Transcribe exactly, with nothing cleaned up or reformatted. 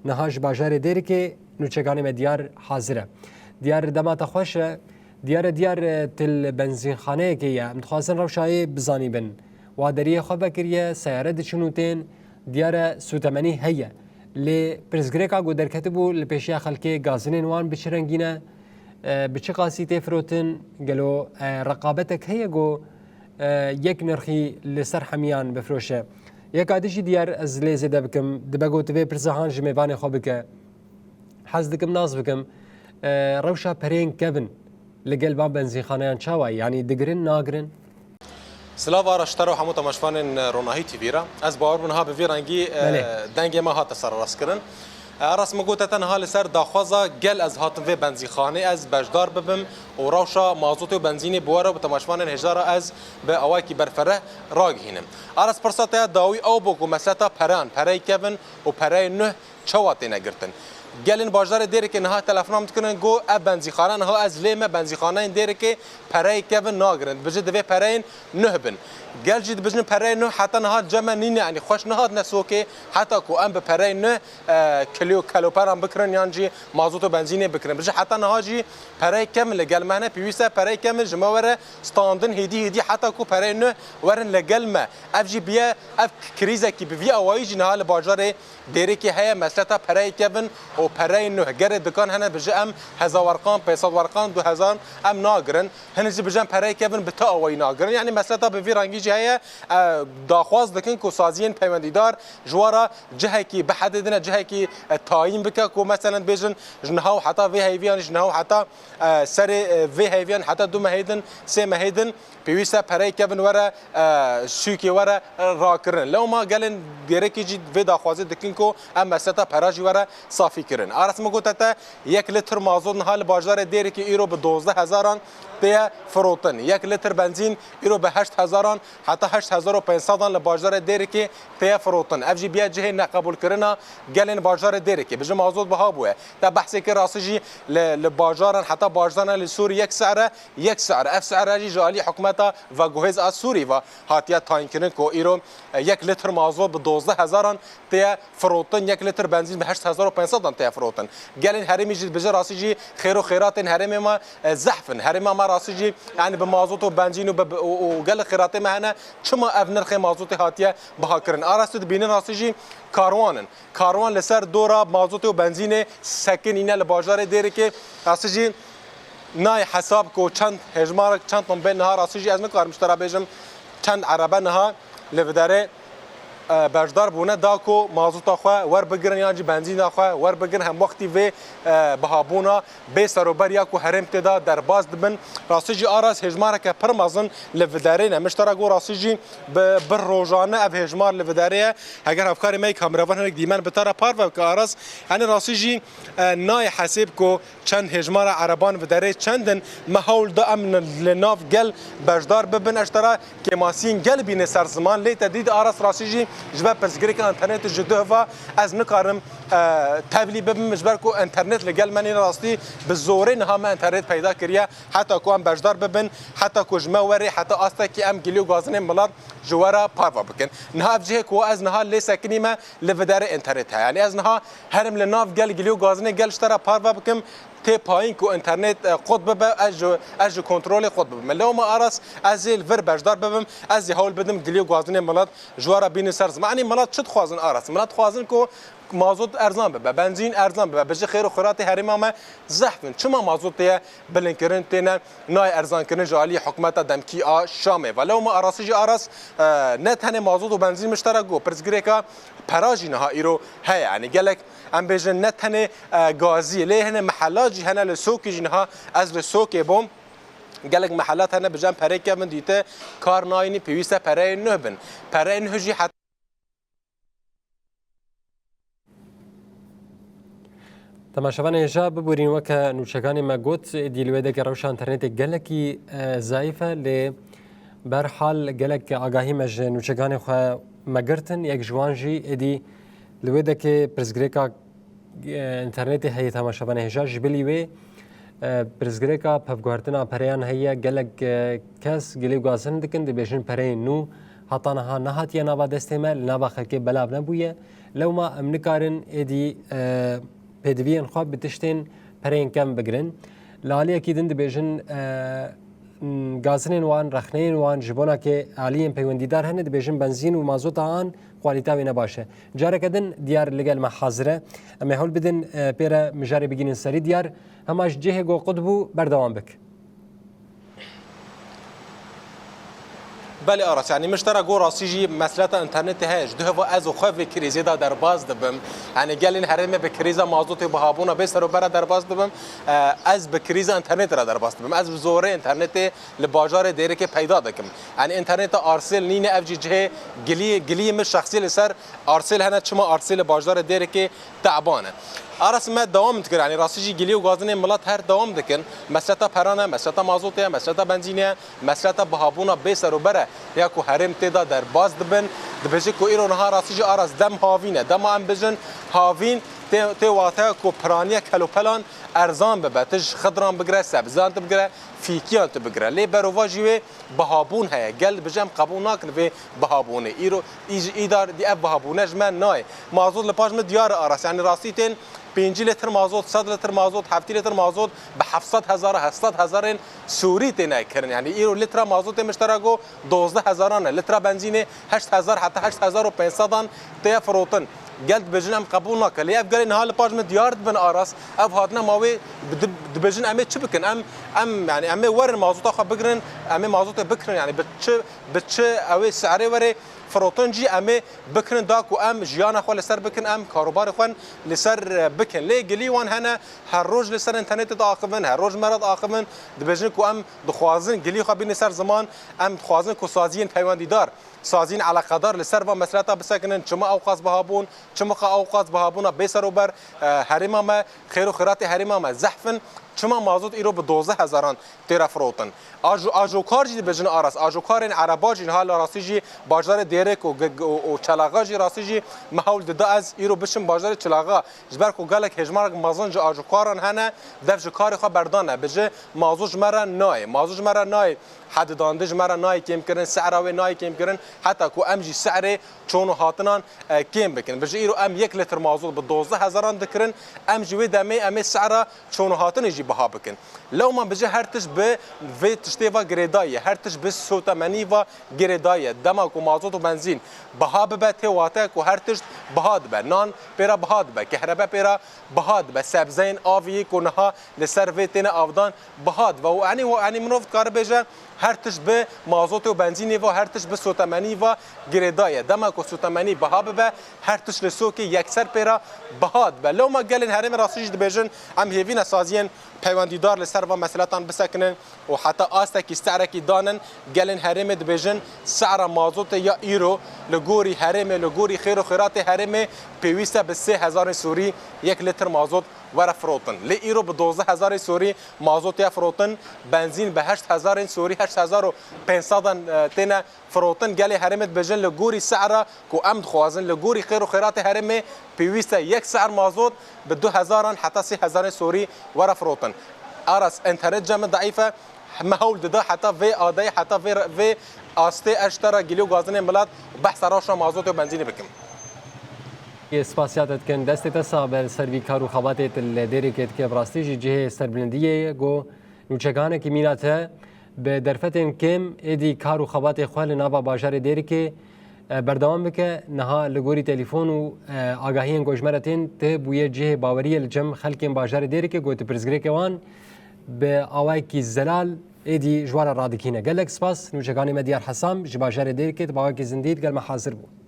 Niha ji bajarê Dêrikê nûçeganê me diyar hazir e. Diyar dema te xweş e. Diyar e, diyar e, til benzînxaneyekê ye. Em dixwazin rewşa wê bizanîbin. Wa deriyê xwe vekiriye, seyare diçin û tên. Diyar e, sûtemenî heye. Lê pirsgirêka ku derketibû li pêşiya xelkê, gazinên wan bi çi rengî ne? E, bi çi qasî tê firotin? Gelo, e, reqabetek heye ku, e, yek nirxî li ser hemiyan bifiroşe? Yeka din jî diyar ez lê zêde bikim, dibe ku tu vê pirsa han ji mêvanê xwe bike. Hez dikim nas bikim, e, rewşa pereyên kevin li gel van benzînxaneyan çawa ye? Yanî digirin, nagirin? Silav Aras ji te re û hemû temaşevanên Ronahî T V re. Ez bawer bûm niha bi vî rengî, e, Belê. dengê me hate serrast kirin. E, Aras, min gote te niha li ser daxwaza gel ez hatim vê benzîxanê ez beşdar bibim û rewşa mazotê û benzînê bi we re û bi temaşevanên hêja re ez bi awayekî berfereh ragihînim. Aras, pirsa te ya dawî ew bû ku meseleta peran, pereyê kevin û pereyê nuh çawa têne girtin? Gelên bajarê Dêrikê niha telefona min dikirin, got, ev benzîxane niha ez lê me benzîxaneyên Dêrikê pereyê kevin nagirin. Dibêjin divê pereyên nuh bin. Gel jî dibêjin pereyê nuh heta niha cem me nîne, yanî xweş nehatine sokê, heta ku em bi pereyê nuh, e, kilî û keloperan bikirin yan jî mazot û benzînê bikirin. Dibêjin heta niha jî pereyê kevin li gel me hene, pêwîst e pereyê kevin ji me were standin hêdî hêdî heta ku pereyê nuh werin li gel me. Ev jî biye, ev krîzekî bi vî awayî jî niha li bajarê Dêrikê heye, mesleta pereyê kevin û pereyê nuh. Gerê dikan hene, dibêjin em hezar werqan, pênc sed werqan, du hezar em nagirin. Hinek jî dibêjin pereyê kevin bi ti awayî nagirin. Yanî mesleta bi vî rengî jî heye. E, daxwaz dikin ku saziyên peywendîdar ji wan re cihekî bihedidine, cihekî, e, tayîn bike ku meselen dibêjin ji niha û heta vê heyvî yan ji niha û heta, e, serê, e, vê heyvî yan heta du mehê din, sê mehê din pêwîst e pereyê kevin were, e, sûkê were, e, rakirin. Lewma gelên Dêrikê jî vê daxwazê dikin ku em mesleta pera jî were safî kirin. Aras, min gote te, yek litr mazot niha li bajarê Dêrikê îro bi dozdeh hezaran tê firotin. Yek litr benzîn îro bi heşt hezaran heta heşt hezar û pênc sedan li bajarê Dêrikê tê firotin. Ev jî biye cihê neqebûlkirina gelên bajarê Dêrikê. Dibêjin mazot biha bûye. Te behsê kir, rastî jî li, li bajaran, heta bajaran li Sûrî yek sere, yek sere. Ev sere jî ji alî hikûmeta veguhêz a Sûrî ve hatiye tayînkirin ku îro, e, yek litr mazot bi dozdeh hezaran tê firotin, yek litr benzîn bi heşt hezar û pênc sedan tê firotin. Gelên herêmî jî dibêjin rastî jî xêr û xêratên herêmê me, e, zehf in. Herêma me rastî jî, yanî bi mazot û benzîn û bi, bi, û, û gelek xêratê me hene, çima ev nirxê mazotê hatiye bihakirin? Aras, tu dibînin rastî jî karwan in. Karwan li ser dora mazotê û benzînê sekinîne li bajarê Dêrikê. Rastî jî nayê hesab ku çend hejmarek, çend ton bên niha, rastî jî ez nikarim ji te re bêjim çend erebe niha li vî derê, e, beşdar bûne da ku mazota xwe werbigirin yan jî benzîna xwe werbigirin. Hemwextî vê, e, bihabûna bê serûber ya ku herêm tê de derbas dibin. Rastî jî Aras, hejmareke pir mezin li vî derê ne. Min ji te re got rastî jî bi, bi rojane ev hejmar li vî derê ye. Heger hevkarê me yê kameravan hinek dîmen bi te re parve bike Aras, yanî rastî jî, e, nayê hesêb ku çend hejmara ereban vî derê çend in. Me hewl da em li nav gel beşdar bibin. Ez ji te re kêmasiyên gel bîne ser ziman, lê te dît Aras, rastî jî ji ber pirsgirêka înternetê ji duh ve ez nikarim, e, tevlî bibim, ji ber ku înternet li gel me nîne, rastî bi zorê niha me înternet peyda kiriye, heta ku em beşdar bibin, heta ku ji me werê, heta astekî em gilî û gazinên milet ji we re parve bikin. Niha ev cihê ku ez niha lê sekinî me, li vî derê înternet heye. Yanî ez niha herim li nav gel, gilî û gazinên gel ji te re parve bikim, tê payîn ku înternet, e, qut bibe, ez ji, ez ji kontrolê qut bibim. Lewma Aras, ez ê li vir beşdar bibim, ez ê hewl bidim gilî û gazinên milet ji we re bînin ser ziman. Yanî milet çi dixwazin Aras? Milet dixwazin ku mazot erzan bibe, benzîn erzan bibe. Dibêjin xêr û xêratê herêma me zehf in. Çima mazot tê bilind kirin, têne nayê erzan kirin ji alî hikûmeta demkî a Şamê ve? Lewma rastî jî Aras, e, ne tenê mazot û benzîn, min ji te re got, pirsgirêka pera jî niha îro heye. Yanî gelek, em bêjin, ne tenê, e, gazî, lê hene mehelat jî hene li Sokê jî niha, ez li Sokê bûm. Gelek mehelat hene, dibêjin pereyê kevin dîte kar nayînî, pêwîst e pereyê nuh bin. Pereyê nuh jî heta Temaşevanê hêja, biborîn, weke nûçeganê me got, êdî li wê derê rewşa înternetê gelekî, e, zayîf e, lê berhal gelek agahî me ji nûçeganê xwe me girtin, yek ji wan jî êdî li wê derê pirsgirêka, e, înternetê heye. Temaşevanê hêja, ji bilî wê, e, pirsgirêka pevguhertina pereyan heye, gelek, e, kes gilî û gazin dikin, dibêjin pereyên nû heta niha nehatiye nava destê me, li nava xelkê belav nebûye. Lewma em nikarin êdî, e, pêdiviyên xwe bi tiştên pereyên kem bigirin. Li aliyekî din dibêjin, e, m, gazinên wan, rexneyên wan ji bona ke aliyên peywendîdar hene, dibêjin benzîn û mazota an xwalîta wê ne baş e. Careke din diyar li gel me hazir e. Em ê hewl bidin, e, pê re mijarê bigînin serî diyar. Hema ji cihê ku qut bû, berdewam bik. Belê Aras, yanî min ji te re got rastî jî meseleta înternetê heye. Ji duheva ez û xwe vê krîzê de derbas dibim. Yanî gelên herêmê bi krîza mazotê, bihabûna bê serober re derbas dibim. E, ez bi krîza înternetê re derbas dibim. Ez bi zorê înternetê li bajarê Dêrikê peyda dikim. Yanî înterneta Arsêl nîne, ev jî cihê gilî, gilî min şexsî li ser Arsêl hene. Çima Arsêl li bajarê Dêrikê teban e? Aras, me dewam dikir, yanî rastî jî gilî û gazinên milet her dewam dikin. Meseleta peran e, meseleta mazotê ye, meseleta benzînê ye, meseleta bihabûna bê serober e ya ku herêm tê de derbas dibin. Dibêje ku îro niha rastî jî Aras dem havîn e. Dema em bijin havîn tê, tê wateya ku piraniya kelopelan erzan bibe. Tu ji xidran bigire, sebzeyan tu bigire, fîkiyan tu bigire. Lê berovajî wê bihabûn heye. Gel dibêje em qebûl nakin vê bihabûnê. Îro, î-, îdar dî ev bihabûne ji me nayê. Mazot li paş min diyar e Aras. Yanî rastî tên pêncî lîtir mazot, sed lîtir mazot, heftî lîtir mazot bi heft sed hezar, heft sed hezarên Sûrî têne kirin. Yanî îro lîtra mazotê min ji te re got dozdeh hezaran e. Lîtra benzînê heşt hezar heta heşt hezar û pênc sedan tê firotin. Gel dibêjin em qebûl nake. Lê ev gelê niha li paş min diyar dibin Aras. Ev hatine ma wê bi-, dib-, dibêjin em ê çi bikin? Em, em, yanî em ê werin mazota xwe bigirin, em ê mazotê bikirin. Yanî bi çi, bi çi ew ê si'rê were firotin jî em ê bikirin da ku em jiyana xwe li ser bikin, em karobarê xwe li ser, e, bikin. Lê gilî wan hene, her roj li ser înternetê diaxivin, her roj me re diaxivin, dibêjin ku em dixwazin gilî xwe bînin ser ziman, em dixwazin ku saziyên peywendîdar, saziyên eleqedar li ser van meseleta bisekinin, çima ew qas biha bûn, çima ew qas bihabûna bê serober, e, herêma me, xêr û xêratê herêma me zehf in, çima mazot îro bi dozdeh hezaran tê re firotin. Ajo-, ajokar jî dibêjin Aras, ajokarên ereba jî niha li rastî jî bajarê Dêrek û G-, û, û Çelaxa jî rastî jî me hewl dida ez îro biçim bajarê Çelaxa. Ji ber ku gelek hêjmarek mezin ji ajokaran hene, dev ji karê xwe berdane. Bêje mazot ji me re nayê, mazot ji me re nayê hedidandin, ji me re nayê kêmkirin, si'ra wê nayê kêmkirin, heta ku em jî si'rê çûn û hatinan, e, kêm bikin. Bêje îro em yek lîtir mazot bi dozdeh hezaran dikirin, em jî wê demê em ê si'ra çûn û hatinê jî biha bikin. Lewma bêje her tişt bi vê tiştê ve girêdayî ye, her tişt bi sotemenî ve girêdayî ye. Dema ku mazot û benzîn biha bibe, tê wate ku her tişt biha dibe. Nan pê re biha dibe, kehrebe pê re biha dibe. Sebzeyên avî ku niha li ser vê têne avdan biha dibe. Û enî, enî mirov dikare bêje, her tişt bi mazotê û benzînê ve, her tişt bi sotemenî ve girêdayî ye. Dema ku sotemenî biha bibe, her tişt li sokê yekser pê re biha dibe. Lewma gelên herêmê rastî jî dibêjin, em hêvî ne saziyên peywendîdar li ser van meseletan bisekinin û heta astekî si'rekî danin. Gelên herêmê dibêjin, si'ra mazotê ya îro li gorî herêmê, li gorî xêr û xêratê herêmê pêwîst e bi sê hezarên Sûrî yek lîtir mazot were firotin. Lê îro bi dozdeh hezarên Sûrî mazot tê firotin, benzîn bi heşt hezarên Sûrî, heşt hezar û pênc sedan, e, têne firotin. Gelê herêmê dibêjin li gorî si'ra ku em dixwazin, li gorî xêr û xêratê herêmê pêwîst e yek si'r mazot bi du hezaran heta sê hezarên Sûrî were firotin. Aras, înternet cem min deîf e, me hewl dida heta vê adayê, heta vê, vê astê ez ji te re gilî û gazinên milet behsa rewşa mazotê û benzînê bikim. Spasiya te dikin, destê te sax be, li ser vî kar û xebatê tu li Dêrikê dike, bi rastî jî cihê serbilindiyê ye, ku nûçekanekî mîna te bi derfetên kêm êdî kar û xebatê xwe li nava bajarê Dêrikê, e, berdewam bike. Niha li gorî telefon û, e, agahiyên ku ji me re tên, tu bûye cihê baweriyê li cem xelkên bajarê Dêrikê, ku tu pirsgirêkê wan bi awayekî zelal êdî ji wan re radikîne. Gelek spas, nûçekanê me Diyar Hesam ji bajarê Dêrikê, tu bi awayekî zindî digel me hazir bû.